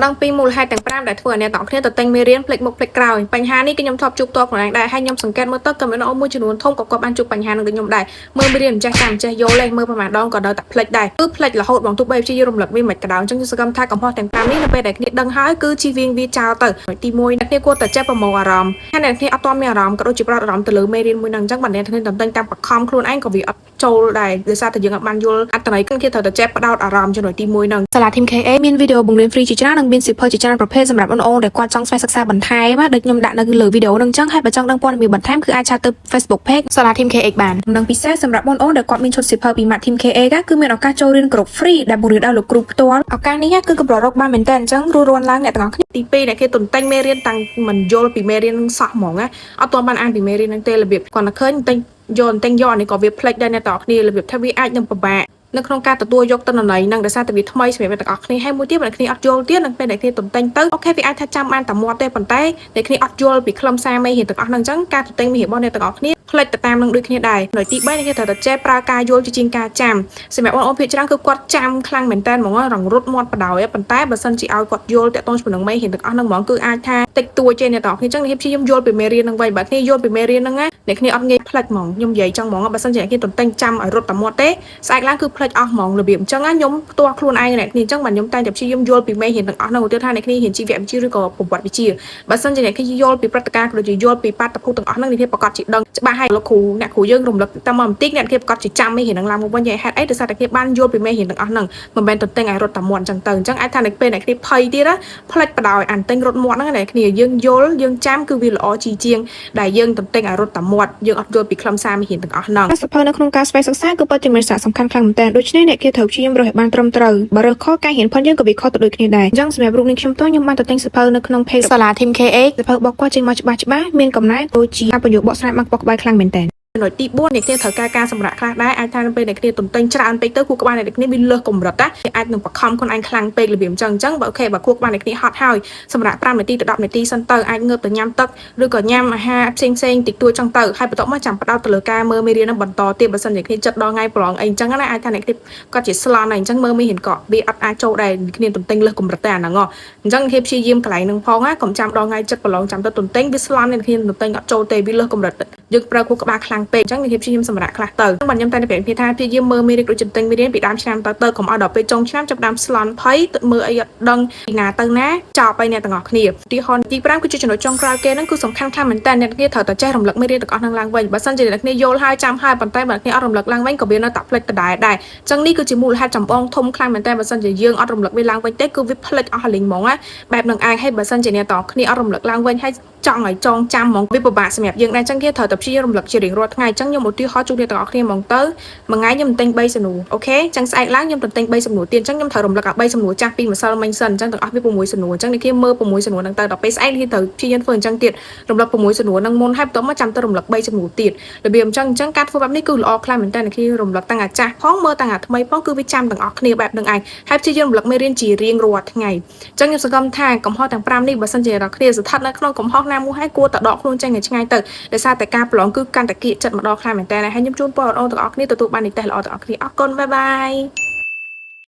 ដឹងពីមូលហេតុទាំង5ដែលធ្វើឲ្យអ្នកទាំងអស់គ្នាទៅទិញមេរៀនភ្លេចមុខភ្លេចក្រោយបញ្ហានេះគឺខ្ញុំធ្លាប់ជួបផ្ទាល់ខ្លួនឯងដែរហើយខ្ញុំសង្កេតមើលទៅក៏មានអូនមួយចំនួនធំក៏គាត់បានជួបបញ្ហានឹងដូចខ្ញុំដែរមើលមេរៀនមិនចេះចាំមិនចេះយល់ទេមើលប្រហែលដងក៏នៅតែភ្លេចដែរគឺភ្លេចរហូតបងទោះបីព្យាយាមរំលឹកវាមិនក៏ដោយអញ្ចឹងខ្ញុំសង្ឃឹមថាកំហុសទាំង5នេះនៅពេលដែលគ្នាដឹងហើយគឺជៀសវាងវាចោលទៅទី1អ្នកគ្នាគួរតែចេះប្រមូលអារម្មណ៍ហើយអ្នកគ្នាអត់ទាន់មានអារម្មណ៍ក៏ដូចជាផ្ដោតអារម្មណ៍ទៅលើមេរៀនមួយហ្នឹងអញ្ចឹងបើអ្នកគ្នាទន្ទិញតាមបខំខ្លួនឯងក៏វាអត់ចូលដែរដោយសារតែយើងអត់បានយល់អត្ថន័យគឺគេត្រូវតែចេះផ្ដោតអារម្មណ៍ចំណុចទី1ហ្នឹង សាលា Team KA មានវីដេអូបង្រៀន free ជាច្រើននិងមានសៀវភៅជាច្រើនប្រភេទសម្រាប់អូនៗដែលគាត់ចង់ស្វែងសិក្សាបន្ថែមណាដូចខ្ញុំដាក់នៅលើវីដេអូហ្នឹងចឹងហើយបើចង់ដឹងព័ត៌មានបន្ថែមគឺអាច chat ទៅ Facebook Page សាលា Team KX បាននិងពិសេសសម្រាប់បងអូនដែលគាត់មានឈុតសៀវភៅពី Mat Team KA គឺមានឱកាសចូលរៀនគ្រប់ free ដែលបង្រៀនដល់លោកគ្រូផ្ទាល់ឱកាសនេះគឺកម្ររកបានមែនតើអញ្ចឹងរួសរាន់ឡើងអ្នកទាំងអស់គ្នា ទី2ដែលគេទន្ទិញមេរៀនតាំងមិនយល់ពីមេរៀននឹងសោះហ្មងណាអត់ទាន់បានអានពីមេរៀនហ្នឹងទេរបៀបគាត់តែឃើញទិញយកទិញយកនេះក៏វាភ្លេចដែរអ្នកទាំងអស់គ្នារបៀបថាវាអាចនឹងពិបាកនៅក្នុងការទទួលយកទិន្នន័យហ្នឹងដោយសារតែវាថ្មីសម្រាប់អ្នកទាំងអស់គ្នាហើយមួយទៀតបើអ្នកគ្នាអត់យល់ទៀតនឹងពេលអ្នកគ្នាទន្ទិញទៅ okay វាអាចថាចាំបានតែមាត់ទេប៉ុន្តែអ្នកគ្នាអត់យល់ពីខ្លឹមសារមេរៀនទាំងអស់ហ្នឹងអញ្ចឹងការទន្ទិញមេរៀនរបស់អ្នកទាំងអស់គ្នាភ្លេចទៅតាមនឹងដូចគ្នាដែរនៅទី3អ្នកគ្នាត្រូវតែចេះប្រើការយល់ជាជាងការចាំសម្រាប់បងប្អូនភាគច្រើនគឺគាត់ចាំខ្លាំងមែនតើហ្មងរងរត់មាត់បដ ாய் ប៉ុន្តែបើសិនជាឲ្យគាត់យល់តាក់ទងជាមួយនឹងមេរៀនទាំងអស់ហ្នឹងហ្មងគឺអាចថាតិចតួចទេអ្នកទាំងអស់គ្នាអញ្ចឹងអ្នកព្យាយាមយល់ពីមេរៀនហ្នឹងវិញបើគ្នាយល់ពីមេរៀនហ្នឹងណាអ្នកគ្នាអត់ងាយភ្លេចហ្មងខ្ញុំនិយាយចឹងហ្មងបើសិនជាអ្នកគ្នាទន្ទិញចាំឲ្យរត់តែមាត់ទេស្អែកឡើងគឺភ្លេចអស់ហ្មងរបៀបអញ្ចឹងណាខ្ញុំផ្ទាល់ខ្លួនឯងអ្នកគ្នាអញ្ចឹងបាទខ្ញុំតែងតែព្យាយាមយល់ពីមេរៀនទាំងអស់ហ្នឹងឧទាហរណ៍ថាអ្នកគ្នារៀនជីវវិទ្យាឬក៏ប្រវត្តិវិទ្យាបើសិនជាអ្នកគ្នាយល់ពីព្រឹត្តិការណ៍ក៏ដូចជាយល់ពីបាតុភូតទាំងអស់ហ្នឹងអ្នកគ្នាប្រកាសជាដឹងច្បាស់ហើយលោកគ្រូអ្នកគ្រូយើងរំលឹកតែមកបន្តិចអ្នកគ្នាប្រកាសជាចាំមេរៀនហ្នឹងឡើងមកវិញហេតុអីដោយសារតែគ្នាបានយល់ពីមេរៀនទាំងអស់ហ្នឹងមិនមែនទន្ទិញឲ្យរត់តែមាត់អញ្ចឹងទៅអញ្ចឹងអាចថានៅពេលអ្នកគ្នាភ័យទៀតណាភ្លេចបដ ாய் អានទិញរត់មាត់ហ្នឹងអ្នកគ្នាយើងយល់យើងចាំគឺវាល្អជាជាងដែលយើងទន្ទិញឲ្យរត់តែមាត់យើងអត់យល់ពីខ្លឹមសារមេរៀនទាំងអស់ហ្នឹង សៀវភៅនៅក្នុងការស្វែងសិក្សាគឺពិតជាមានសារៈសំខាន់ខ្លាំងមែនទែនដូច្នេះអ្នកគេត្រូវព្យាយាមរើសឲ្យបានត្រឹមត្រូវបើរើសខុសការរៀនផងយើងក៏វាខុសទៅដូចគ្នាដែរអញ្ចឹងសម្រាប់រូបនេះខ្ញុំផ្ទាល់ខ្ញុំបានទៅទិញសៀវភៅនៅក្នុង page សាលា Team KH សៀវភៅរបស់គាត់ចេញមកច្បាស់ច្បាស់មានកំណែដូចជាការបញ្យល់បកស្រាយបានក្បោះក្បាយខ្លាំងមែនទែន ចំណុចទី4អ្នកគ្នាត្រូវការការសម្រាកខ្លះដែរអាចថានៅពេលអ្នកគ្នាទន្ទិញច្រើនពេកទៅខួរក្បាលអ្នកគ្នាវាលើសកម្រិតណាអាចនឹងបខំខ្លួនឯងខ្លាំងពេករបៀបអញ្ចឹងអញ្ចឹងបើ okay បើខួរក្បាលអ្នកគ្នាហត់ហើយសម្រាក5នាទីទៅ10នាទីសិនទៅអាចងើបទៅញ៉ាំទឹកឬក៏ញ៉ាំអាហារផ្សេងផ្សេងតិចតួចចឹងទៅហើយបន្ទាប់មកចាំផ្ដោតទៅលើការមើលមេរៀននឹងបន្តទៀតបើសិនជាគ្នាចិត្តដល់ថ្ងៃប្រឡងអីអញ្ចឹងណាអាចថាអ្នកគ្នាគាត់ជាស្លន់ហើយអញ្ចឹងមើលមេរៀនក៏វាអត់អាចចូលដែរគ្នាទន្ទិញលើសកម្រិតតែអាហ្នឹងហ៎អញ្ចឹងគ្នាព្យាយាមកន្លែងហ្នឹងផងណាកុំចាំដល់ថ្ងៃចិត្តប្រឡងចាំទៅទន្ទិញវាស្លន់អ្នកគ្នាទន្ទិញអត់ចូលទេវាលើសកម្រិតយើងប្រើខួរក្បាលខ្លាំងពេកអញ្ចឹងអ្នកព្យាយាមសម្រាកខ្លះទៅបាទខ្ញុំតែប្រាប់គ្នាថាព្យាយាមមើលមេរៀនដូចទន្ទិញមេរៀនពីដើមឆ្នាំទៅទៅកុំឲ្យដល់ពេលចុងឆ្នាំចាប់ដើមស្លន់ភ័យទៅមើលអីអត់ដឹងពីណាទៅណាចោលไปអ្នកទាំងអស់គ្នាទីហោទី5គឺជាចំណុចចុងក្រោយគេហ្នឹងគឺសំខាន់ខ្លាំងមែនតើអ្នកគ្នាត្រូវតែចេះរំលឹកមេរៀនទាំងអស់ហ្នឹងឡើងវិញបើសិនជាអ្នកគ្នាយល់ហើយចាំហើយប៉ុន្តែបើអ្នកគ្នាអត់រំលឹកឡើងវិញក៏វានៅតែភ្លេចដដែលដែរអញ្ចឹងនេះគឺជាមូលហេតុចម្បងធំខ្លាំងមែនតើបើសិនជាយើងអត់រំលឹកវាឡើងវិញទេគឺវាភ្លេចអស់លីងហ្មងណាបែបនឹងឯងហើយបើសិនជាអ្នកទាំងអស់គ្នាអត់រំលឹកឡើងវិញហើយចង់ឲ្យចងចាំហ្មងវាពិបាកសម្រាប់យើងដែរអញ្ចឹងគេត្រូវតែព្យាយាមរំលឹកជារៀងរាល់ថ្ងៃអញ្ចឹងខ្ញុំឧទាហរណ៍ជូនអ្នកទាំងអស់គ្នាហ្មងទៅមួយថ្ងៃខ្ញុំទិញ3សំណួរ okay អញ្ចឹងស្អែកឡើងខ្ញុំទិញ3សំណួរទៀតអញ្ចឹងខ្ញុំត្រូវរំលឹកអា3សំណួរចាស់ពីម្សិលមិញសិនអញ្ចឹងទាំងអស់វា6សំណួរអញ្ចឹងនេះគេមើល6សំណួរហ្នឹងទៅដល់ពេលស្អែកគេត្រូវព្យាយាមធ្វើអញ្ចឹងទៀតរំលឹក6សំណួរហ្នឹងមុនហើយបន្ទាប់មកចាំទៅរំលឹក3សំណួរទៀតរបៀបអញ្ចឹងអញ្ចឹងការធ្វើបែបនេះគឺល្អខ្លាំងមែនតើគេរំលឹកតាំងអាចាស់ផងមើលតាំងអាថ្មីផងគឺវាចាំទាំងអស់គ្នាបែបហ្នឹងឯងហើយព្យាយាមរំលឹកមេរៀនជារៀងរាល់ថ្ងៃអញ្ចឹងខ្ញុំសង្ឃឹមថាកំហុសទាំង5នេះបើសិនជាអ្នកគ្នាស្ថិតនៅក្នុងកំហុសណាមួយហើយគួរតែដកខ្លួនចេញឲ្យឆ្ងាយទៅដោយសារតែការប្រឡងគឺកាន់តែគៀកចិត្តមកដល់ខ្លាំងមែនតើហើយខ្ញុំជូនពរបងប្អូនទាំងអស់គ្នាទទួលបាននិទេសល្អទាំងអស់គ្នាអរគុណ bye bye.